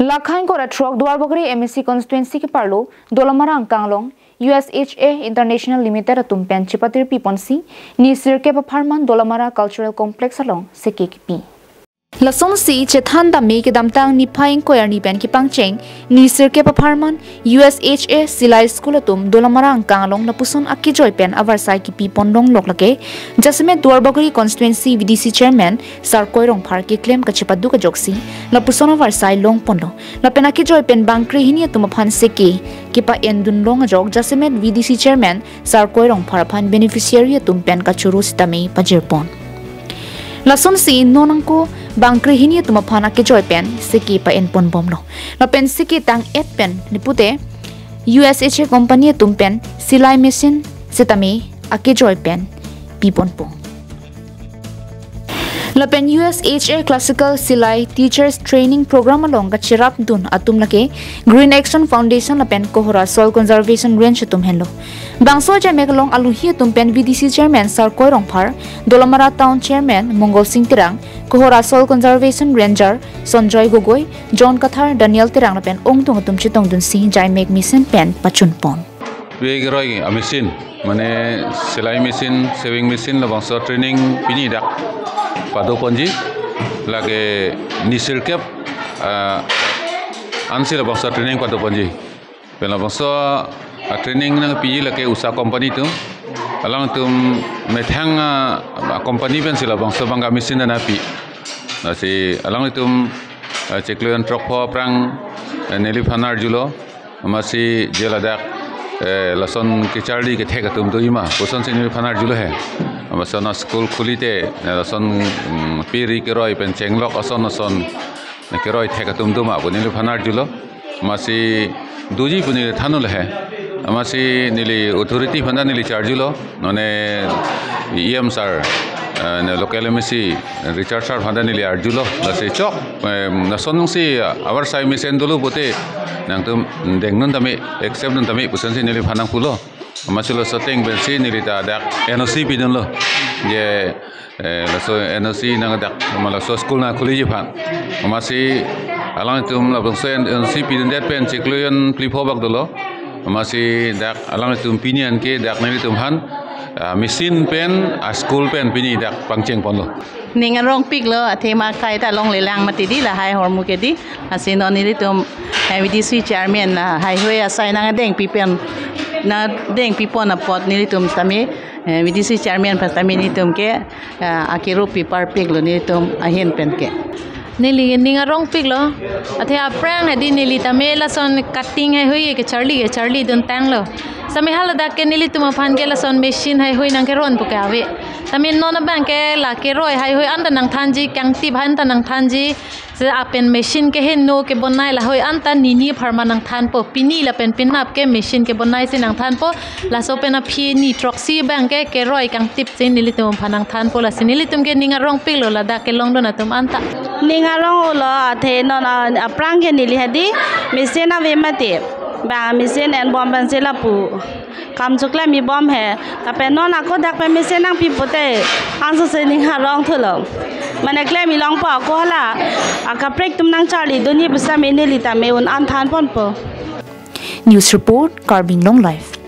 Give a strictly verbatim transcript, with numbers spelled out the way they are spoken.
Lakha ingkoi ra throk Duarbagori M A C constituency keparlo Dolamara angkang along U S H A International Limited atum pen chepatirpi ponsi ni sirkep apharman Dolamara Cultural Complex along seke kipi. Lasonsi chethan tame kedamtang niphai ingkoi arni pen kepangcheng ni sirkep apharman U S H A Silai School atum Dolamara angkang along lapuson akejoi pen avarsai kipi pon longlok lake jasemet Duarbagori constituency V D C chairman Sarkoi Rongphar keklem kachepaduk ajoksi lapuson avarsai long ponlo. Lapen akejoi pen bang krehini atum aphan seke kepa-endun long ajok jasemet V D C chairman Sarkoi Rongphar aphan beneficiary atum pen kachoro sitame pajir pon. Lasonsi non angko bang krehini atum aphan akejoi pen seke pa-en pon bomlo. Lapen seke tang et pen nipute U S H A company atum pen silai machine sitame akejoi pen pi ponpo. Lapen U S H A Classical Silai Teachers Training Program along kacherapdun atum lake Green Action Foundation lapen Kohora Soil Conservation Range atum henlo. Bangso ajamek along aluhi atum pen V D C chairman Sarkoi Rongphar, Dolamara Town Chairman Mongol Sing Terang, Kohora Soil Conservation Ranger Sanjoy Gogoi, John Kathar, Daniel Terang lapen ongdung atum chetongdunsi jaimek mesen pen pachun pon. Pi keroi a machine, mane silai machine, sewing machine labangso training pini dak pado ponji, lake ni sirkep, ah, ansi labangso training pado ponji. Pen labangso, ah, training nangpi lake Usha company atum. Alangtum methang, ah, company pensi labangso bang a machine nangpi. Lasi alangtum, ah, chiklo ingkoi ra throk aphrang, eh, neliphan arjulo. Amatsi je ladak, eh, lason kecharli kethek atum do-i ma pusonsi neliphan arjulo he. Amatsi non school khuli te, eh, lason, mm, piri keroi pen chenglok ason ason keroi thek atum do ma pu neliphan arjulo. Amatsi doji pu neli thanlo he. Amatsi neli authority aphan ta neli charjulo. Mane E M sir, eh, ne local M A C Richard sir aphan ta neli arjulo. Lasi chok, eh, lason nungsi avarsai mesen dolo pute nangtum dengdun tame, accept dun tame pusonsi neliphan nangpulo. Amatsi laso ateng pensi neli ta dak N O C pidunlo. Je, eh, laso N O C nang dak, ma laso school nangkhuliji aphan. Amatsi alangtum labangso N O C pidundet pen chiklo ingkoi phli pho bak dolo. Amatsi dak alangtum pini anke dak nelitum aphan, ah, machine pen, ah, school pen pini dak pangcheng ponlo. Ning arongpiklo, athema kaita longlelang mati di lahai ahormu ke di. Lasi non nelitum, eh, V D C chairman, ah, haihui asai nangdengpi pen, nangdengpi pon apot nelitum tame, eh, V D C chairman aphan tame nelitum ke, ah, akirup pi parpiklo nelitum ahin pen ke. Neli ning arongpiklo. Athe aphrang hadi neli tame lason cutting haihui kecharli kecharlidun tanglo. Sami haladak ke nelitum aphan ke lason machine haihui nangkeron pu ke ave. Tame non abang ke la keroi haihui anta nangthanji, kangtip anta nangthanji. Si apen machine keheno kebonai lahoi anta nini apharman nangthanpo, pini lapen penap ke machine kebonaisi nangthanpo. Laso pen aphi ni throksi abang ke keroi kangtip si nelitum aphan nangthanpo, lasi nelitum ke ning arongpiklo ladak kelongdun atum anta. Ning arong-olo, athe non a-, aphrang ke neli hadi machine ave mati. Bang machine en bom pensi lapu kam chiklo mi bom he. Lapen non ako dak pen machine nangpi pute, anso si ning arong thulo. Mane klem ilongpo ako hala akaprek atum nangcharlidunji pusitame neli tame un an than ponpo. News report, Karbi Anglong Live.